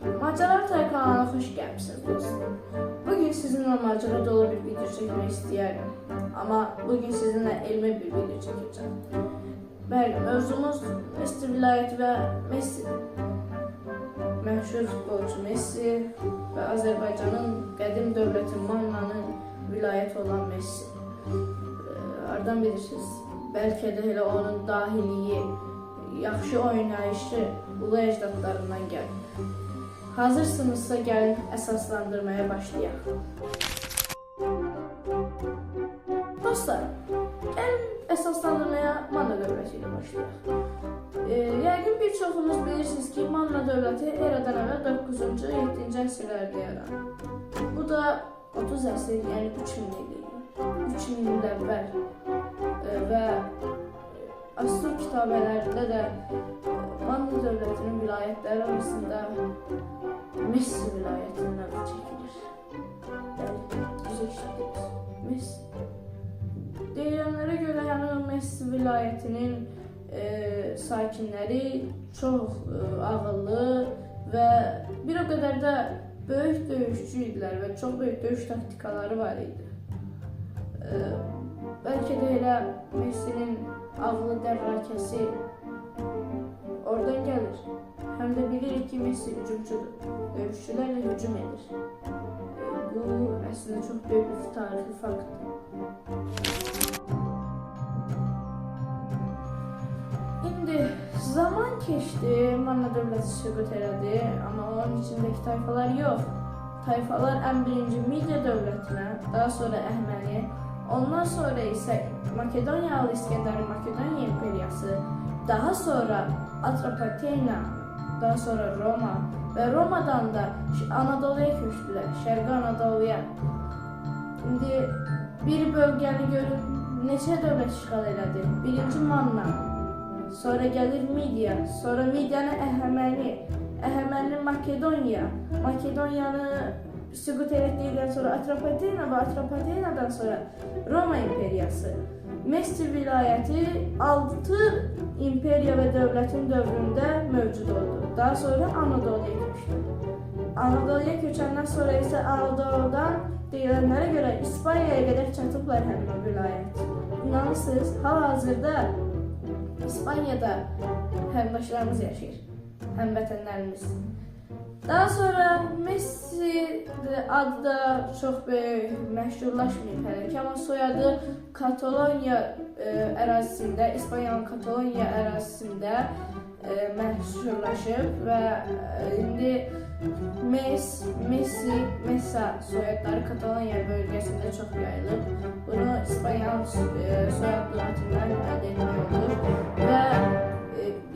Macera Tay kanalına xoş gəlmisiniz dostlar. Bugün sizinlə macera dolu bir video çəkmək istəyərdim. Amma bugün sizinlə elmi bir video çəkəcəm. Bəli, mövzumuz Messi vilayəti və Messi'dir. Məşhur futbolçu Messi və Azərbaycanın qədim dövləti Mannanın vilayəti olan Messi. Hardan bilirsiniz? Bəlkə də elə onun dahiliyi, yaxşı oynayışı ulu əcdadlarından gəlir. Hazırsınızsa gəlin əsaslandırmaya başlayaq. Dostlar, gəlin əsaslandırmaya Manna dövləti ilə başlayaq. Yəqin bir çoxunuz bilirsiniz ki, Manna dövləti eradan əvvəl 9-cu, 7-ci əsrlərdə yaranıb. Bu da 30 əsr, yəni 3000 il idi. 3000 il əvvəl və Assur kitabələrində də Manna dövlətinin vilayətləri arasında Messi vilayətinin adı çəkilir. Bəli, düz eşitdiniz. Messi. Deyilənlərə görə həmin o Messi vilayətinin sakinləri çox ağıllı və bir o qədər də böyük döyüşçü idilər və çox böyük döyüş taktikaları var idi. Bəlkə də elə Messinin ağlı dərrakəsi oradan gəlir. Həm də bilirik ki, Messi hücumçudur. Döyüşçülərlə hücum edir. Bu əslində çox böyük bir tarixi faktdır. İndi zaman keçdi, Manna dövləti süqut elədi, amma onun içindəki tayfalar yox. Tayfalar ən birinci Midiya dövlətinə, daha sonra Əhməni, ondan sonra isə Makedoniyalı İskəndərin Makedoniya imperiyası, daha sonra Atropatena, daha sonra Roma və Romadan da Anadoluya köçdülər, Şərqi Anadoluya. İndi bir bölgəni görün, neçə dövlət işğal elədi? Birinci Manna, sonra gəlir Midiya, sonra Midiyanı Əhəməni, Əhəməni Makedoniya, Makedoniyanı süqut elətdikdən sonra Atropatena və Atropatenadan sonra Roma imperiyası. Messi vilayəti 6 imperiya və dövlətin dövründə mövcud oldu. Daha sonra Anadoluya köçdü. Anadoluya köçəndən sonra isə Anadoludan deyilənlərə görə İspaniyaya qədər çatıblar həmin o vilayət. İnanırsınız, hal-hazırda İspaniyada həmdaşlarımız yaşayır, həmvətənlərimiz. Daha sonra Messi adı da çox böyük məşhurlaşmayıb hələ ki, amma soyadı Kataloniya ərazisində, İspaniyanın Kataloniya ərazisində məşhurlaşıb və indi Messi, Messa soyadları Kataloniya bölgəsində çox yayılıb. Bunu İspaniyanın soyad lüğətindən əldə etmək olur və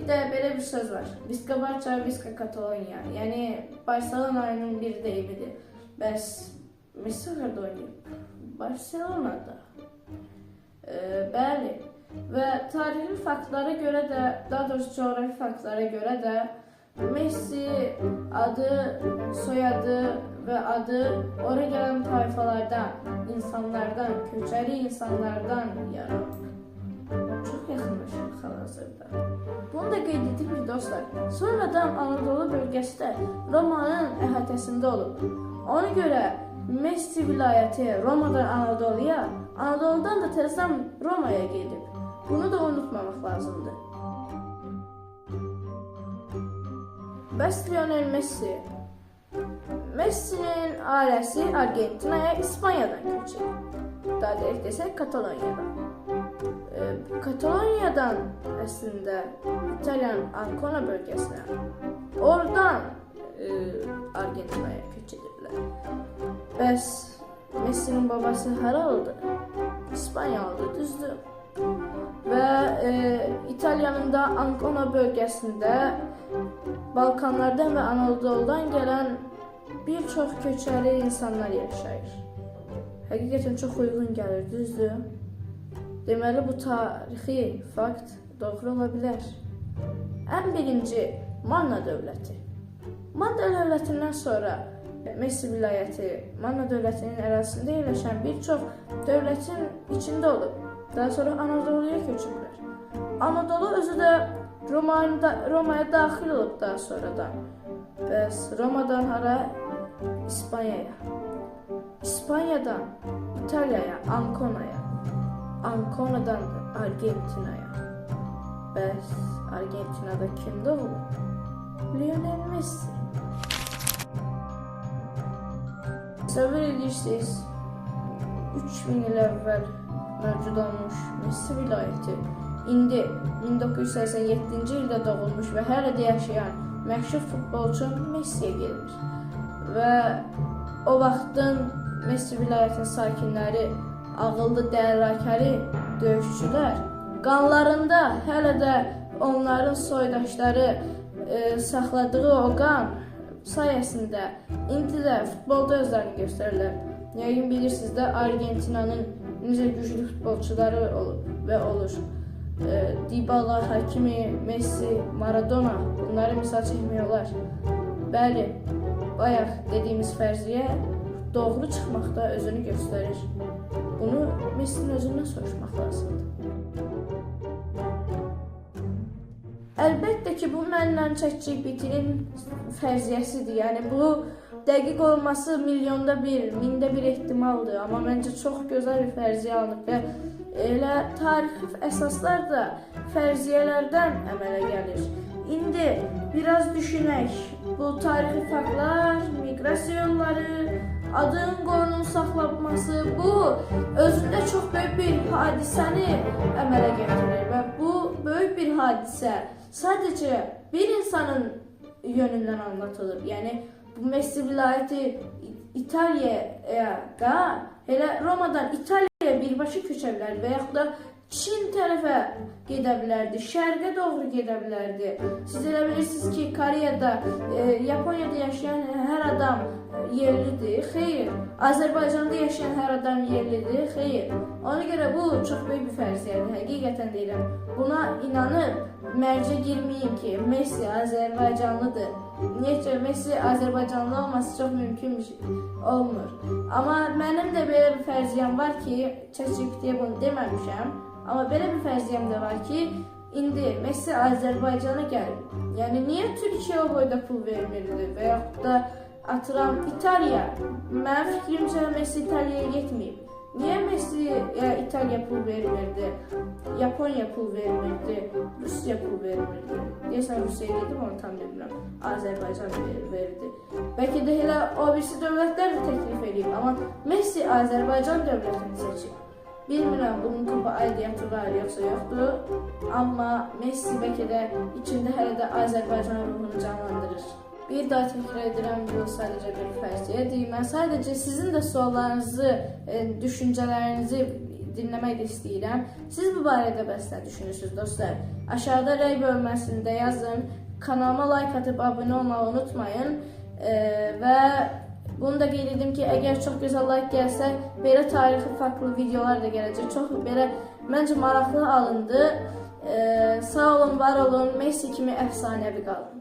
bir də belə bir söz var. Visca Barça, Visca Catalonia. Yəni Barcelona'nın bir deyimidir. Bəs Messi harada oynayıb? Barcelona'da. Bəli. Və tarixi faktlara görə də, daha doğrusu coğrafi faktlara görə də Messi adı, soyadı və adı ora gələn tayfalardan, insanlardan, köçəri insanlardan yaranıb. Çox yaxınlaşırıq hal-hazırda. Bunu da qeyd edim ki, dostlar, sonradan Anadolu bölgəsi də Romanın əhatəsində olub. Ona görə Messi vilayəti Romadan Anadoluya, Anadoludan da təzədən Romaya gedib. Bunu da unutmamaq lazımdır. Bəs Lionel Messi? Messinin ailəsi Argentinaya İspaniyadan köç edib. Daha dəqiq desək, Kataloniyadan. Kataloniyadan əslində İtaliyanın Ancona bölgəsinə, oradan Argentinaya köç ediblər. Bəs Messinin babası haralıdır? İspaniyalıdır, düzdür? Və İtaliyanın da Ancona bölgəsində Balkanlardan və Anadoludan gələn bir çox köçəri insanlar yaşayır. Həqiqətən çox uyğun gəlir, düzdür? Deməli, bu tarixi fakt doğru ola bilər. Ən birinci Manna dövləti. Manna dövlətindən sonra Messi vilayəti Manna dövlətinin ərazisində yerləşən bir çox dövlətin içində olub. Daha sonra Anadoluya köçüblər. Anadolu özü də Romaya daxil olub daha sonradan. Bəs Romadan hara? İspaniyaya. İspaniyadan İtaliyaya, Ankonaya. Ankonadan da Argentinaya. Bəs Argentinada kim doğulub? Lionel Messi. Təsəvvür edirsiniz, 3000 il əvvəl mövcud olmuş Messi vilayəti indi 1987-ci ildə doğulmuş və hələ də yaşayan məşhur futbolçu Messiyə gedir. Və o vaxtın Messi vilayətinin sakinləri, ağıllı, dərrakəli döyüşçülər, qanlarında hələ də onların soydaşları saxladığı o qan sayəsində indi də futbolda özlərini göstərirlər. Yəqin bilirsiniz də Argentinanın necə güclü futbolçuları olub və olur. Dybala, Hakimi, Messi, Maradona, bunları misal çəkmək olar. Bəli, bayaq dediyimiz fərziyyə doğru çıxmaqda özünü göstərir. Bunu Messinin özündən soruşmaq lazımdır. Əlbəttə ki, bu mənlə ChatGPT-nin fərziyyəsidir. Yəni bu dəqiq olması milyonda bir, mində bir ehtimaldır. Amma məncə çox gözəl bir fərziyyə alınıb və elə tarixi əsaslar da fərziyyələrdən əmələ gəlir. İndi biraz düşünək. Bu tarixi faktlar, miqrasiya yolları, adın qorunun saxlanması, bu özündə çox böyük bir hadisəni əmələ gətirir və bu böyük bir hadisə sadəcə bir insanın yönündən anlatılır. Yəni bu Messi vilayəti İtaliyaya da, elə Romadan İtaliyaya birbaşa köçə bilər və yaxud da Çin tərəfə gedə bilərdi, şərqə doğru gedə bilərdi. Siz elə bilirsiniz ki, Koreyada, Yaponiyada yaşayan hər adam yerlidir. Xeyr. Azərbaycanda yaşayan hər adam yerlidir. Xeyr. Ona görə bu çox böyük bir fərziyyədir. Həqiqətən deyirəm. Buna inanıb mərcə girməyin ki, Messi Azərbaycanlıdır. Niyə ki, Messi Azərbaycanlı olması çox mümkün bir şey olmur. Amma mənim də belə bir fərziyyəm var ki, ChatGPT-yə bunu deməmişəm. Amma belə bir fərziyyəm də var ki, indi Messi Azərbaycana gəlib. Yəni niyə Türkiyə o boyda pul vermirdi və yaxud da atıram İtaliya. Mənim fikrimcə Messi İtaliyaya getməyib. Niyə Messi İtaliya pul vermirdi? Yaponiya pul vermirdi, Rusiya pul vermirdi. Deyəsən Rusiyaya gedib, onu tam bilmirəm. Azərbaycan verdi. Bəlkə də elə o birisi dövlətlər də təklif edib, amma Messi Azərbaycan dövlətini seçib. Bilmirəm bunun topa aidiyyatı var yoxsa yoxdur, amma Messi bəlkə də içində hələ də Azərbaycan ruhunu canlandırır. Bir daha təkrar edirəm, bu sadəcə bir fərziyyədir. Mən sadəcə sizin də suallarınızı, düşüncələrinizi dinləmək də istəyirəm. Siz bu barədə bəs nə düşünürsünüz dostlar? Aşağıda rəy bölməsində yazın. Kanalıma like atıb abunə olmağı unutmayın. Və bunu da qeyd edim ki, əgər çox gözəl like gəlsə, belə tarixi faktlı videolar da gələcək. Çox belə məncə maraqlı alındı. Sağ olun, var olun. Messi kimi əfsanəvi qalın.